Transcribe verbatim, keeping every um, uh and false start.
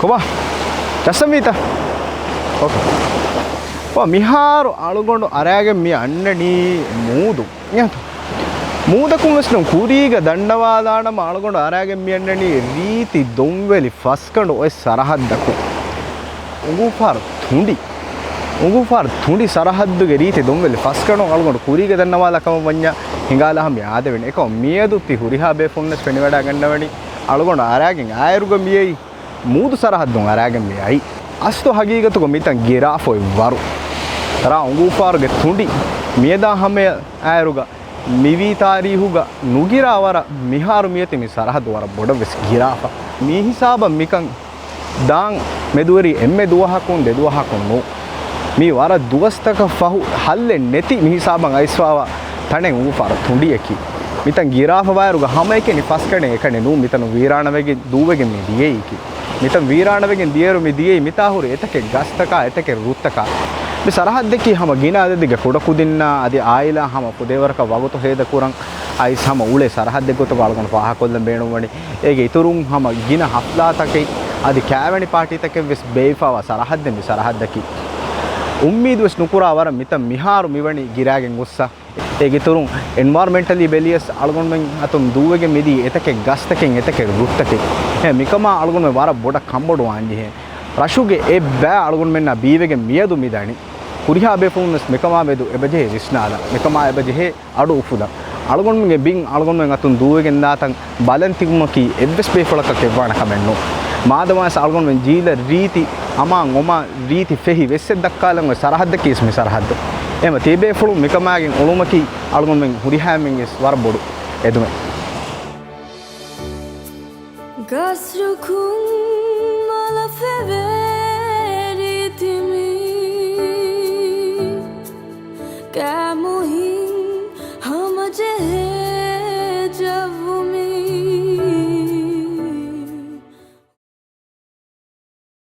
ކޮބާ؟ ޖައްސަންވީތަ؟ އޯކޭ. ކޮބާ، މިހާރު އަޅުގަނޑު އަރާގެން މި އަންނަނީ މޫދު. އިނގޭތަ؟ މޫދަކުން ވެސް ނޫން، ކުރީގަ ދަންނަވާލާނަމަ އަޅުގަނޑު އަރާގެން މި އަންނަނީ ރީތި ދޮންވެލި ފަސްގަނޑު އޮތް ސަރަހައްދަކުން. އުނގޫފާރު ތުނޑި. އުނގޫފާރު ތުނޑި ސަރަހައްދުގެ ރީތި ދޮންވެލި ފަސްގަނޑު އަޅުގަނޑު ކުރީގަ ދަންނަވާލާ ކަމަށް ވަންޏާ ހިނގާލާ ހަމަ އާދެވެން. އެކަމަށް މިއަދު ތި ހުރިހާ ބޭފުޅުންވެސް ފެނިވަޑައިގަންނަވަނީ އަޅުގަނޑު އަރާގެން އާއިރުގަ މިއައީ މޫދު ސަރަހައްދުން އަރާގެން މި އައީ. އަސްލު ހަގީގަތުގަ މިތަން ގިރާފަ އޮތް ވަރު. ތަރާ އުނގޫފާރުގެ ތުނޑި މިއަދާ ހަމަޔަށް އާއިރުގަ މިވީ ތާރީހުގަ ނުގިރާ ވަރަށް މިހާރު މިއޮތީ މި ސަރަހައްދު ވަރަށް ބޮޑަށް ވެސް ގިރާފަ. މި ހިސާބަށް މިކަން ދާން މެދުވެރި އެންމެ ދުވަހަކުން ދެ ދުވަހަކުން ނޫން. މީ ވަރަށް ދުވަސްތަކަށް ފަހު ހައްލެއް ނެތި މި ހިސާބަށް އައިސްފާވާ ތަނެއް އުނގޫފާރު ތުނޑިއަކީ. މިތަން ގިރާފަ ވާއިރުގަ ހަމައެކަނި ފަސްގަނޑެއް އެކަނި ނޫން މިތަނުން ވީރާނަވެގެން ދޫވެގެން މި ދިޔައީކީ. މިތަން ވީރާނަވެގެން ދިޔައިރު މި ދިޔައީ މިތާ ހުރި އެތަކެއް ގަސްތަކާ އެތަކެއް ރުއްތަކާ. މި ސަރަހައްދަކީ ހަމަ ގިނަ އަދަދެއްގެ ކުޑަކުދިންނާ އަދި އާއިލާ ހަމަ ފުދޭވަރަކަށް ވަގުތު ހޭދަކުރަން އައިސް ހަމަ އުޅޭ ސަރަހައްދެއް ގޮތުގަ އަޅުގަނޑު ފާހަގަކޮށްލަން ބޭނުންވަނީ. އޭގެ އިތުރުން ހަމަ ގިނަ ހަފްލާތަކެއް އަދި ކާވެނި ޕާޓީތަކެއް ވެސް ބޭއްވިފާވާ ސަރަހައްދެއް މި ސަރަހައްދަކީ. އުއްމީދު ވެސް ނުކުރާ ވަރަށް މިތަން މިހާރު މިވަނީ ގިރާގެން ގޮއްސަ. އޭގެ އިތުރުން އެންވަޔަރަމެންޓަލީ ބެލިޔަސް އަޅުގަނޑުމެން އަތުން ދޫވެގެން މިދީ އެތަކެއް ގަސްތަކެއް އެތަކެއް ރުއްތަކެއް. އެ މިކަމާ އަޅުގަނޑުމެން ވަރަށް ބޮޑަށް ކަންބޮޑުވާންޖެހޭ. ރަށުގެ އެއްބައި އަޅުގަނޑުމެންނާ ބީވެގެން މިއަދު މިދަނީ. ހުރިހާ ބޭފުޅުން ވެސް މިކަމާ މެދު އެބަޖެހޭ ވިސްނާލަން. މިކަމާ އެބަޖެހޭ އަޑު އުފުލަން. އަޅުގަނޑުމެންގެ ބިން އަޅުގަނޑުމެން އަތުން ދޫވެގެން ދާތަން ބަލަން ތިބުމަކީ އެއްވެސް ބޭފުޅަކަށް ކެތްވާނެ ކަމެއް ނޫން. މާދަމާވެސް އަޅުގަނޑުމެން ޖީލަށް ރީތި އަމާން އޮމާން ރީތި ފެހި ވެއްސެއް ދައްކާލަން އޮތް ސަރަހައްދަކީ މި ސަރަހައްދު. އެހެންވީމަ ތިބޭފުޅުން މިކަމާގެން އުޅުމަކީ އަޅުގަނޑުމެން ހުރިހާ އެންމެންގެ ވަރަށް ބޮޑު އެދުމެއް. ގަސްރުކުން